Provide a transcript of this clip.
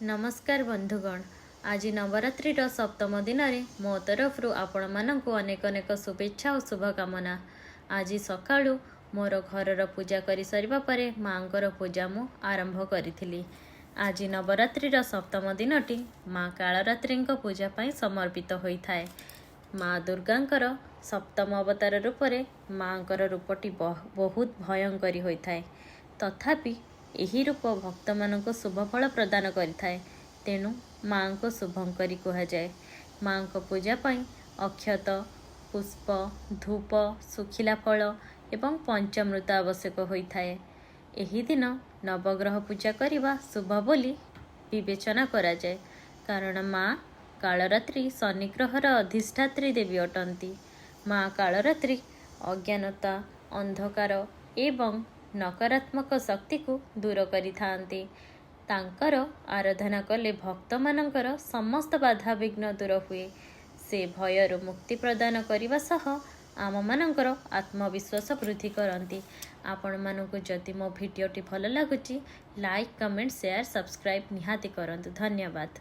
ନମସ୍କାର ବନ୍ଧୁଗଣ, ଆଜି ନବରାତ୍ରିର ସପ୍ତମ ଦିନରେ ମୋ ତରଫରୁ ଆପଣମାନଙ୍କୁ ଅନେକ ଅନେକ ଶୁଭେଚ୍ଛା ଓ ଶୁଭକାମନା। ଆଜି ସକାଳୁ ମୋର ଘରର ପୂଜା କରିସାରିବା ପରେ ମାଆଙ୍କର ପୂଜା ମୁଁ ଆରମ୍ଭ କରିଥିଲି। ଆଜି ନବରାତ୍ରିର ସପ୍ତମ ଦିନଟି ମା କାଳରାତ୍ରିଙ୍କ ପୂଜା ପାଇଁ ସମର୍ପିତ ହୋଇଥାଏ। ମା ଦୁର୍ଗାଙ୍କର ସପ୍ତମ ଅବତାର ରୂପରେ ମାଆଙ୍କର ରୂପଟି ବହୁତ ଭୟଙ୍କରୀ ହୋଇଥାଏ। ତଥାପି ଏହି ରୂପ ଭକ୍ତମାନଙ୍କୁ ଶୁଭଫଳ ପ୍ରଦାନ କରିଥାଏ, ତେଣୁ ମାଆଙ୍କୁ ଶୁଭଙ୍କରୀ କୁହାଯାଏ। ମାଆଙ୍କ ପୂଜା ପାଇଁ ଅକ୍ଷତ, ପୁଷ୍ପ, ଧୂପ, ଶୁଖିଲା ଫଳ ଏବଂ ପଞ୍ଚମୃତ ଆବଶ୍ୟକ ହୋଇଥାଏ। ଏହି ଦିନ ନବଗ୍ରହ ପୂଜା କରିବା ଶୁଭ ବୋଲି ବିବେଚନା କରାଯାଏ, କାରଣ ମା କାଳରାତ୍ରି ଶନିଗ୍ରହର ଅଧିଷ୍ଠାତ୍ରୀ ଦେବୀ ଅଟନ୍ତି। ମା କାଳରାତ୍ରି ଅଜ୍ଞାନତା, ଅନ୍ଧକାର ଏବଂ ନକାରାତ୍ମକ ଶକ୍ତିକୁ ଦୂର କରିଥାନ୍ତି। ତାଙ୍କର ଆରାଧନା କଲେ ଭକ୍ତମାନଙ୍କର ସମସ୍ତ ବାଧାବିଘ୍ନ ଦୂର ହୁଏ। ସେ ଭୟରୁ ମୁକ୍ତି ପ୍ରଦାନ କରିବା ସହ ଆମମାନଙ୍କର ଆତ୍ମବିଶ୍ୱାସ ବୃଦ୍ଧି କରନ୍ତି। ଆପଣମାନଙ୍କୁ ଯଦି ମୋ ଭିଡ଼ିଓଟି ଭଲ ଲାଗୁଛି, ଲାଇକ୍, କମେଣ୍ଟ, ସେୟାର, ସବସ୍କ୍ରାଇବ୍ ନିହାତି କରନ୍ତୁ। ଧନ୍ୟବାଦ।